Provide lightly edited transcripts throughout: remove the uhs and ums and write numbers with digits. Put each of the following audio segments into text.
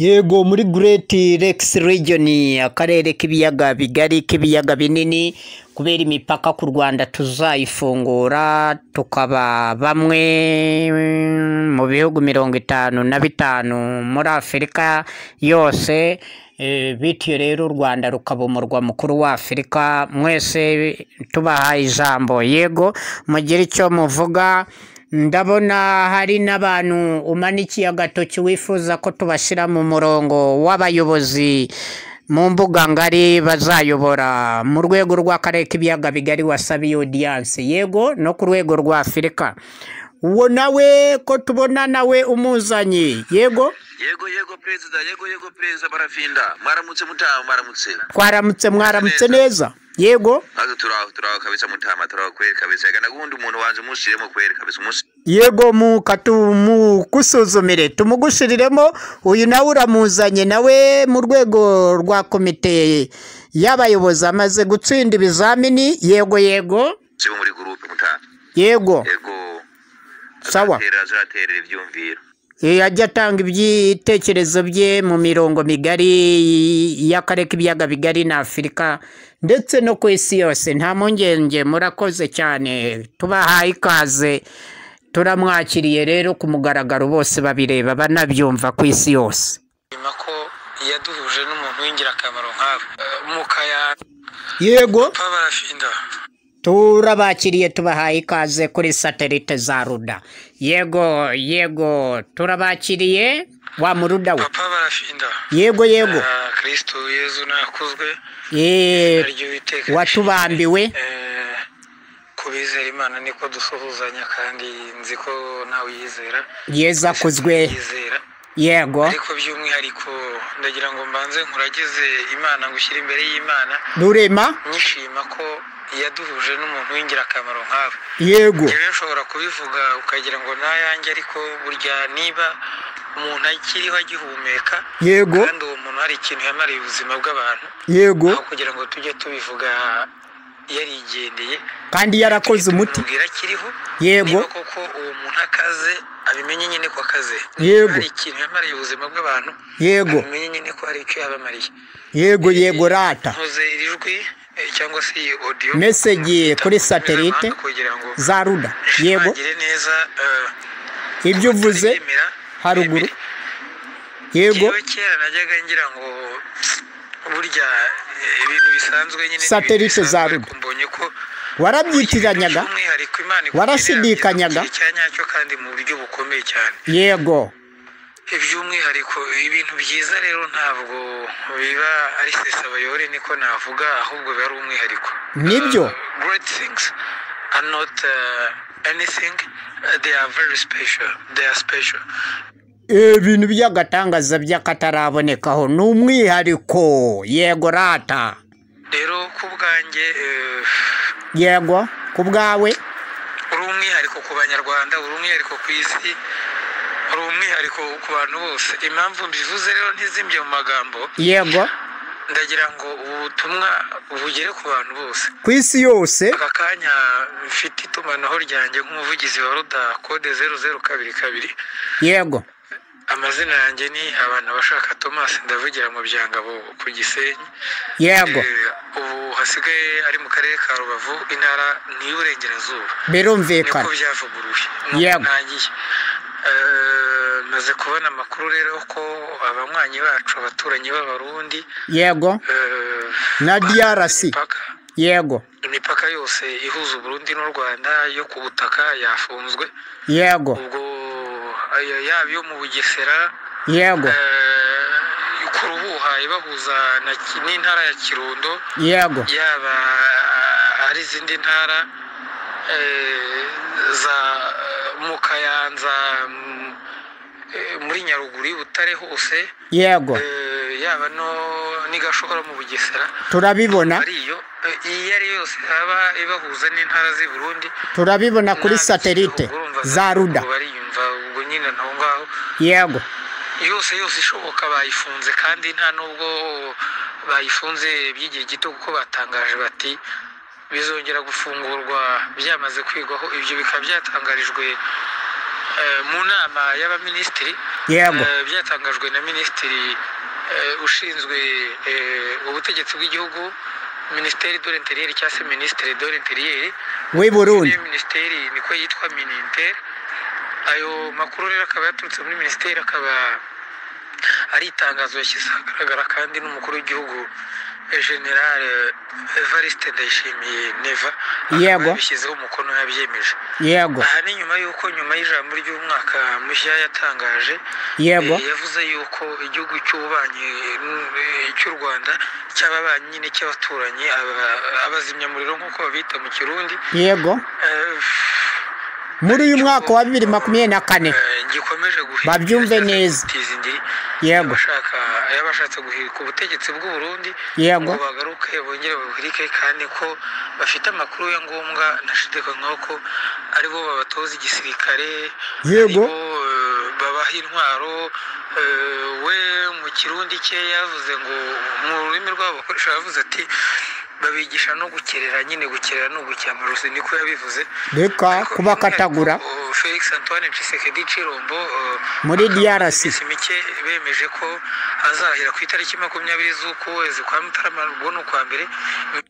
Yego, muri Great Lakes Region, akarere k'ibiyaga bigari, k'ibiyaga binini, kubera imipaka ku Rwanda tuzayifungura tukaba bamwe mu bihugu 55 muri Afurika yose. Bityo rero u Rwanda rukaba umurwa mukuru wa Afurika. Mwese tubahaye ijambo, yego, mugire icyo muvuga. Ndabona hari n'abantu umanikiye agatoki wifuza ko tubashyira mu murongo w'abayobozi mu mbuga ngari bazayobora mu rwego rw'akarere k'ibiyaga bigari wasabiye audience, yego, no ku rwego rwa Afurika. Uwo nawe ko tubona nawe umuzanye, yego. Yego, perezida, yego, perezida Barafinda, mwaramutse mutama, mwaramutse. Twaramutse, mwaramutse neza, yego. Maze turaho kabisa mutama, turaho kweri kabisa. Reka nagundi umuntu wanje umushiremo kweri kabisa umunsi. Yego, mukusuzumire tumugushyiriremo. Uyu nawe uramuzanye nawe mu rwego rwa komite y'abayobozi, amaze gutsinda ibizamini, yego. Sibo muri groupe mutama. Yego. Yego. Sawa. Azaterera ibyumviro. Ajya atanga ibitekerezo bye mu mirongo migari y'akarere k'ibiyaga bigari na Afurika ndetse no ku isi yose. Nta mpungenge, murakoze cyane, tubahaye ikaze, turamwakiriye rero ku mugaragaro, bose babireba banabyumva ku isi yose. Nyuma ko yaduhuje n'umuntu w'ingirakamaro nkawe mukaya. Yego. Papa Barafinda. Turabakiriye, tubahaye ikaze kuri satelite za Ruda. Yego, turabakiriye wa muruda we. Papa Barafinda. Yego. Ah, Kristo Yezu nakuzwe. Eh, Izina ry'Uwiteka watubambiwe. Ku bizera Imana niko dusuhuzanya, kandi nzi ko nawe uyizera. Yezu akuzwe. Yizera. Yego. Ariko by'umwihariko ndagira ngo mbanze nkuragize Imana, ngushyire imbere y'Imana Rurema. nyishima ko yaduhuje n'umuntu w'ingirakamaro nkawe. Yego. Njyewe nshobora kubivuga ukagira ngo n'ayanjye, ariko burya niba umuntu akiriho agihumeka, kandi uwo muntu hari ikintu yamariye ubuzima bw'abantu, aho kugira ngo tujye tubivuga yarigendeye kandi yarakoze umuti, tumubwira akiriho, niba koko uwo muntu akaze, abimenye nyine ko akaze. Niba hari ikintu yamariye ubuzima bw'abantu, abimenye nyine ko hari icyo yabamariye. Yego rata. Nkoze iri jwi cyangwa se iyi audio message kuri mu ndimi satelite z'amahanga kugira ngo za Ruda, yego. nshimangire neza Ibyo uvuze kubyemera, haruguru. bemere. Yego. Njyewe kera najyaga ngira ngo burya ibintu bisanzwe nyine ni ibintu Satelite za bisanzwe, Ruda. ariko mbonye ko Warabyitiranyanga, by'umwihariko Imana ikugenera warashidikanyaga. mu gihe cya nyacyo kandi mu buryo bukomeye cyane. By'umwihariko ibintu byiza rero ntabwo biba ari sesabayore, niko navuga, ahubwo biba ari umwihariko. Nibyo. Great things are not anything, they are very special, they are special. Ibintu by'agatangaza by'akatarabonekaho ni umwihariko, yego rata. Rero ku bwanjye Yego, ku bwawe. Uri umwihariko ku Banyarwanda, uri umwihariko ku isi, uri umwihariko ku bantu bose. Impamvu mbivuze rero ntizimbye mu magambo, ndagira ngo ubu butumwa bugere ku bantu bose ku isi yose. Aka kanya mfite itumanaho ryanjye nk'umuvugizi wa Ruda kode 0022. Amazina yanjye ni abantu bashaka Thomas, ndavugira mu Byangabo ku Gisenyi. Ubu hasigaye ari mu karere ka Rubavu, intara ni iy'Uburengerazuba, Birumvikana. niko byavuguruye nuko ntangiye. Maze kubona amakuru rero ko abanywanyi bacu, abaturanyi b'Abarundi, na bafunze DRC imipaka. Imipaka yose ihuza Uburundi n'u Rwanda yo ku butaka yafunzwe. Ubwo yaba iyo mu Bugesera, ku Ruhuha ibahuza n'intara ya Kirundo, yaba ari izindi ntara za mu Kayanza, muri Nyaruguru y'Ubutare hose, yaba no n'Igashora mu Bugesera. Turabibona. Ari iyo iyo ari yose yaba ibahuza n'intara z'i Burundi. Turabibona kuri N'ab'iki satelite gihugu, urumva za Ruda. Bariyumva ubwo nyine aho ngaho. Yose yose ishoboka bayifunze, kandi nta nubwo bayifunze by'igihe gito, kuko batangaje bati bizongera gufungurwa byamaze kwigwaho. Ibyo bikaba byatangarijwe Mu nama y'abaminisitiri, Yego. byatangajwe na minisitiri ushinzwe ubutegetsi bw'igihugu, ministère de l'Intérieur cyangwa se ministre de l'Intérieur W'i Burundi. Niyo minisiteri niko yitwa, Mininter. Ayo makuru rero akaba yaturutse muri minisiteri, akaba ari itangazo yashyize ahagaragara, kandi n'umukuru w'igihugu, Général Evariste Ndayishimiye Neva, akaba yabishyizeho umukono, yabyemeje. Aha ni nyuma y'uko, nyuma y'ijambo ry'umwaka mushya yatangaje, yavuze yuko igihugu cy'ububanyi cy'u Rwanda, cy'ababanyi nyine, cy'abaturanyi, abazimyamuriro nk'uko babita mu Kirundi, Muri uyu mwaka wa 2024. Gikomeje guhirika Babyumve neza. gutiza indiri y'abashatse guhirika ubutegetsi bw'u Burundi ngo bagaruke bongere babuhirike, kandi ko bafite amakuru ya ngombwa ntashidikanywaho ko aribo babatoza igisirikare, aribo babaha intwaro. We mu Kirundi cye yavuze ngo, mu rurimi rwabo bakoresha, yavuze ati babigisha no gukerera nyine, gukerera ni ugukira amajosi, niko yabivuze. Reka Ariko kubakatagura. by'umwihariko, Felix Antoine Tshisekedi Tshilombo Muri akaba DRC. iminsi mike bemeje ko azahira ku itariki 20 z'ukwezi kwa Mutarama, ubwo ni ukwa mbere.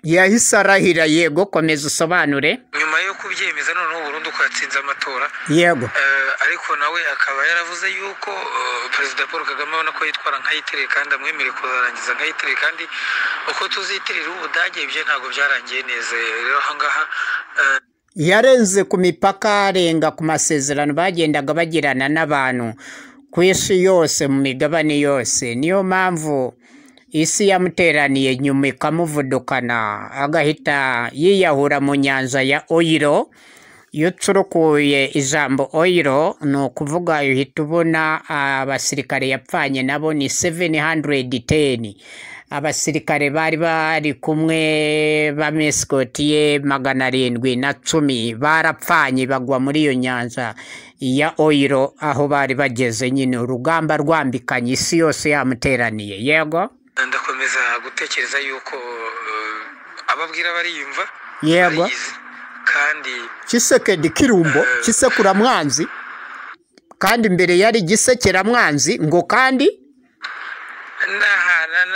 Yahise arahira. Yego, komeza usobanure. Nyuma yo kubyemeza noneho burundu ko yatsinze amatora, ariko nawe akaba yaravuze yuko Perezida Paul Kagame abona ko yitwara nka Hitler, kandi amwemereye kuzarangiza nka Hitler, kandi uko tuzitirira Ubudage ibyo ntabwo byarangiye neza. Rero ahangaha Yarenze ku mipaka, arenga ku masezerano bagendaga bagirana n'abantu ku isi yose, mu migabane yose. Niyo mpamvu isi yamuteraniye nyuma ikamuvudukana, agahita yiyahura mu nyanja ya Oyiro. Iyo ucurukuye ijambo Oyiro, ni ukuvuga uhita ubona abasirikare yapfanye nabo ni 710, abasirikare bari kumwe b'amesikoti 710 barapfanye, bagwa muri iyo nyanja ya Oyiro aho bari bageze nyine urugamba rwambikanye, isi yose yamuteraniye. Yego. Ndakomeza gutekereza yuko ababwira bariyumva, bariyizi kandi. Tshisekedi Kirumbo Kisekuramwanzi, kandi mbere yari Gisekeramwanzi ngo kandi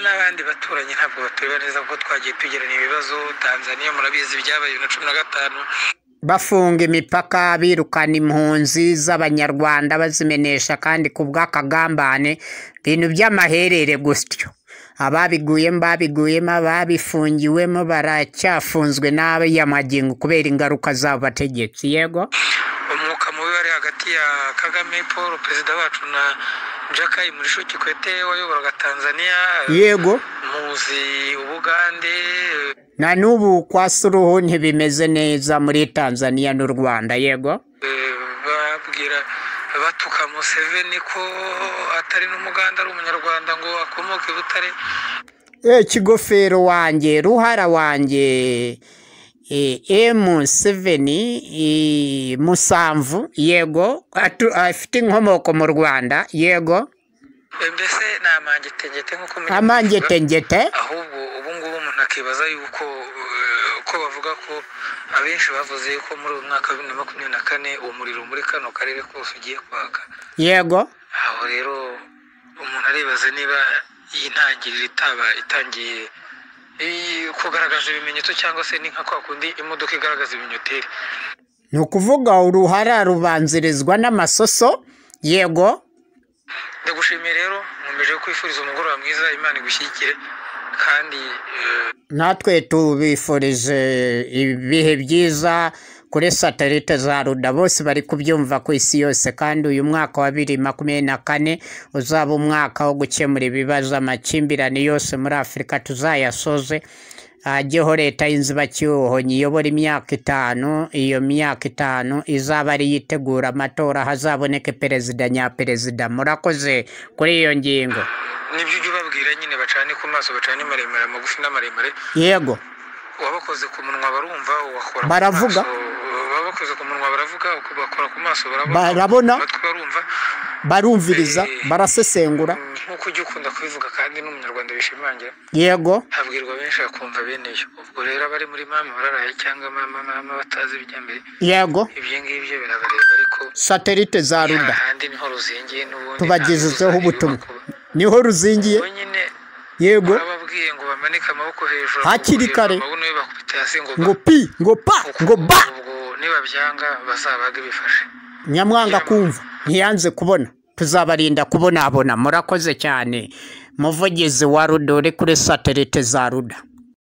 N'abandi baturanyi ntabwo batureba neza, kuko twagiye tugirana ibibazo. Tanzania murabizi ibyabaye 2015. Bafunga imipaka, birukana impunzi z'Abanyarwanda, bazimenesha, kandi ku bw'akagambane, ibintu by'amaherere gutyo. Ababiguyemo babiguyemo, ababifungiwemo baracyafunzwe n'abayamagingo kubera ingaruka z'abo bategetsi. Yego. Umwuka mubi wari hagati ya Kagame Paul, perezida wacu, na Jakaya Mrisho Kikwete wayoboraga Tanzania. Muzi Ubugande. Na n'ubu kwa Suluhu ntibimeze neza muri Tanzania n'u Rwanda. Yego. Babwira, batuka Museveni ko atari n'Umuganda, ari Umunyarwanda, ngo akomoke i Butare. Kigofero wanjye, ruhara wanjye, M7 Musamvu, yego, afite inkomoko mu Rwanda. Yego. Mbese ni amangetengete nk'uko mujya mubivuga. Amangetengete. Ahubwo ubu ngubu umuntu akibaza yuko ko bavuga ko abenshi bavuze yuko muri uyu mwaka wa 2024 umuriro muri kano karere kose ugiye kwaka. Aho rero umuntu aribaza niba iyi ntangiriro itaba itangiye kugaragaza ibimenyetso, cyangwa se ni nka kwa kundi imodoka igaragaza ibinyoteri. Ni ukuvuga uruhara rubanzirizwa n'amasoso. Yego. Ndagushimiye rero, nkomeje kwifuriza umugoroba mwiza, Imana igushyigikire kandi Natwe tubifurije ibihe byiza kuri satelite za Ruda, bose bari kubyumva ku isi yose, kandi uyu mwaka wa 2024 uzaba umwaka wo gukemura ibibazo, amakimbirane yose muri Afurika tuzayasoze, hajyeho leta y'inzibacyuho nyiyobora imyaka 5. Iyo myaka 5 izaba ari iyitegura amatora, hazaboneke perezida nyaperezida. Murakoze kuri iyo ngingo. Nibyo ujya ubabwira nyine, bacane ku maso, bacane maremare, amagufi n'amaremare. Wabakoze ku munwa barumva, wakora ku Baravuga. maso, wabakoze ku munwa baravuga, bakora ku maso barabona, Barabona. amatwi barumva. Barumviriza, barasesengura. Nk'uko ujya ukunda kubivuga kandi n'umunyarwanda bishimangira, Yego. Habwirwa benshi bakumva bene yo. Ubwo rero abari muri mama bararaye cyangwa mama mama batazi ibijya mbere, ibyo ngibyo birabareba, ariko Satelite za Ruda hahandi niho ruzingiye n'ubundi. Tubagezeho Ntabwo ubutumwa. kuba. Niho ruzingiye. Ubwo nyine barababwiye ngo bamanike amaboko hejuru, Hakiri amaboko kare. hejuru, amabuno yo bakubita hasi ngo Ngo pi, ngo pa, ngo ba. Ubwo nibabyanga bazabaga bifashe. Nyamwanga kumva ntiyanze kubona, tuzabarinda kubonabona. Murakoze cyane, muvugizi wa Ruda uri kuri satelite za Ruda.